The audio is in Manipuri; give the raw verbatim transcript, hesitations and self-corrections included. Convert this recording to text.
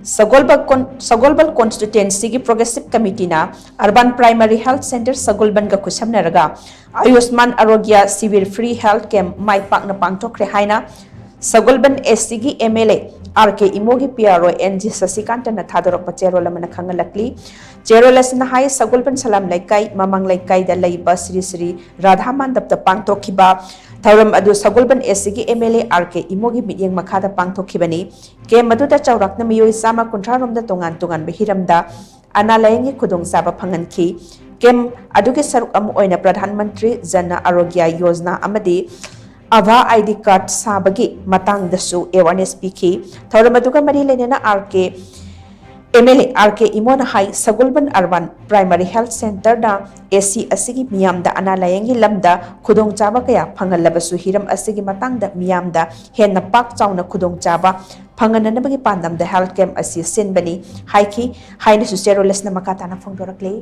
ꯁꯒꯣꯜꯕꯜ ꯀꯣꯟ-, ꯁꯒꯣꯜꯕꯜ ꯀꯣꯟꯁꯇꯤꯇ꯭ꯋꯦꯟꯁꯤꯒꯤ ꯄ꯭ꯔꯣꯒ꯭ꯔꯦꯁꯤꯚ ꯀꯃꯤꯇꯤꯅ ꯑꯔꯕꯥꯟ ꯄ꯭ꯔꯥꯏꯃꯥꯔꯤ ꯍꯦꯜꯊ ꯁꯦꯟꯇꯔ ꯁꯒꯣꯜꯕꯟꯒ ꯈꯨꯠꯁꯝꯅꯔꯒ Ayushman Arogya Shivir free health camp ꯃꯥꯏ ꯄꯥꯛꯅ ꯄꯥꯡꯊꯣꯛꯈ꯭ꯔꯦ ꯍꯥꯏꯅ ꯁꯒꯣꯜꯕꯟ ꯑꯦꯁ ꯁꯤꯒꯤ M L A R K ꯏꯃꯣꯒꯤ P R O N G ꯁꯁꯤꯀꯥꯟꯇꯅ ꯊꯥꯗꯣꯔꯛꯄ ꯆꯦꯔꯣꯜ ꯑꯃꯅ ꯈꯪꯍꯜꯂꯛꯂꯤ꯫ ꯆꯦꯔꯣꯜ ꯑꯁꯤꯅ ꯍꯥꯏ, ꯁꯒꯣꯜꯕꯟ ꯁꯂꯥꯝ ꯂꯩꯀꯥꯏ ꯃꯃꯥꯡ ꯂꯩꯀꯥꯏꯗ ꯂꯩꯕ ꯁ꯭ꯔꯤ ꯁ꯭ꯔꯤ ꯔꯥꯙꯥ ꯃꯥꯟꯗꯞꯇ ꯄꯥꯡꯊꯣꯛꯈꯤꯕ ꯊꯧꯔꯝ ꯑꯗꯨ ꯁꯒꯣꯜꯕꯟ ꯑꯦꯁ ꯁꯤꯒꯤ M L A R K ꯏꯃꯣꯒꯤ ꯃꯤꯠꯌꯦꯡ ꯃꯈꯥꯗ ꯄꯥꯡꯊꯣꯛꯈꯤꯕꯅꯤ꯫ ꯀꯦꯝꯞ ꯑꯗꯨꯗ ꯆꯥꯎꯔꯥꯛꯅ ꯃꯤꯑꯣꯏ ꯆꯥꯝꯃ ꯀꯨꯟꯊ꯭ꯔꯥ ꯔꯣꯝꯗ ꯇꯣꯉꯥꯟ ꯇꯣꯉꯥꯟꯕ ꯍꯤꯔꯝꯗ ꯑꯅꯥ ꯂꯥꯌꯦꯡꯒꯤ ꯈꯨꯗꯣꯡꯆꯥꯕ ꯐꯪꯍꯟꯈꯤ꯫ ꯀꯦꯝꯞ ꯑꯗꯨꯒꯤ ꯁꯔꯨꯛ ꯑꯃ ꯑꯣꯏꯅ ꯄ꯭ꯔꯙꯥꯟ ꯃꯟꯇ꯭ꯔꯤ ꯖꯟ ꯑꯔꯣꯒ꯭ꯌ ꯌꯣꯖꯅꯥ ꯑꯃꯗꯤ ꯑꯚꯥ ꯑꯥꯏ ꯗꯤ ꯀꯥꯔꯗ ꯁꯥꯕꯒꯤ ꯃꯇꯥꯡꯗꯁꯨ ꯑꯦꯋꯥꯔꯅꯦꯁ ꯄꯤꯈꯤ꯫ ꯊꯧꯔꯝ ꯑꯗꯨꯒ ꯃꯔꯤ ꯂꯩꯅꯅ R K M L A R K ꯏꯃꯣꯅ ꯍꯥꯏ, ꯁꯒꯣꯜꯕꯟ ꯑꯔꯕꯥꯟ ꯄ꯭ꯔꯥꯏꯃꯥꯔꯤ ꯍꯦꯜꯊ ꯁꯦꯟꯇꯔꯅ ꯑꯦ ꯁꯤ ꯑꯁꯤꯒꯤ ꯃꯤꯌꯥꯝꯗ ꯑꯅꯥ ꯂꯥꯌꯦꯡꯒꯤ ꯂꯝꯗ ꯈꯨꯗꯣꯡꯆꯥꯕ ꯀꯌꯥ ꯐꯪꯍꯜꯂꯕꯁꯨ ꯍꯤꯔꯝ ꯑꯁꯤꯒꯤ ꯃꯇꯥꯡꯗ ꯃꯤꯌꯥꯝꯗ ꯍꯦꯟꯅ ꯄꯥꯛ ꯆꯥꯎꯅ ꯈꯨꯗꯣꯡꯆꯥꯕ ꯐꯪꯍꯟꯅꯅꯕꯒꯤ ꯄꯥꯟꯗꯝꯗ ꯍꯦꯜꯊ ꯀꯦꯝꯞ ꯑꯁꯤ ꯁꯤꯟꯕꯅꯤ ꯍꯥꯏꯈꯤ ꯍꯥꯏꯅꯁꯨ ꯆꯦꯔꯣꯜ ꯑꯁꯤꯅ ꯃꯈꯥ ꯇꯥꯅ ꯐꯣꯡꯗꯣꯔꯛꯂꯤ꯫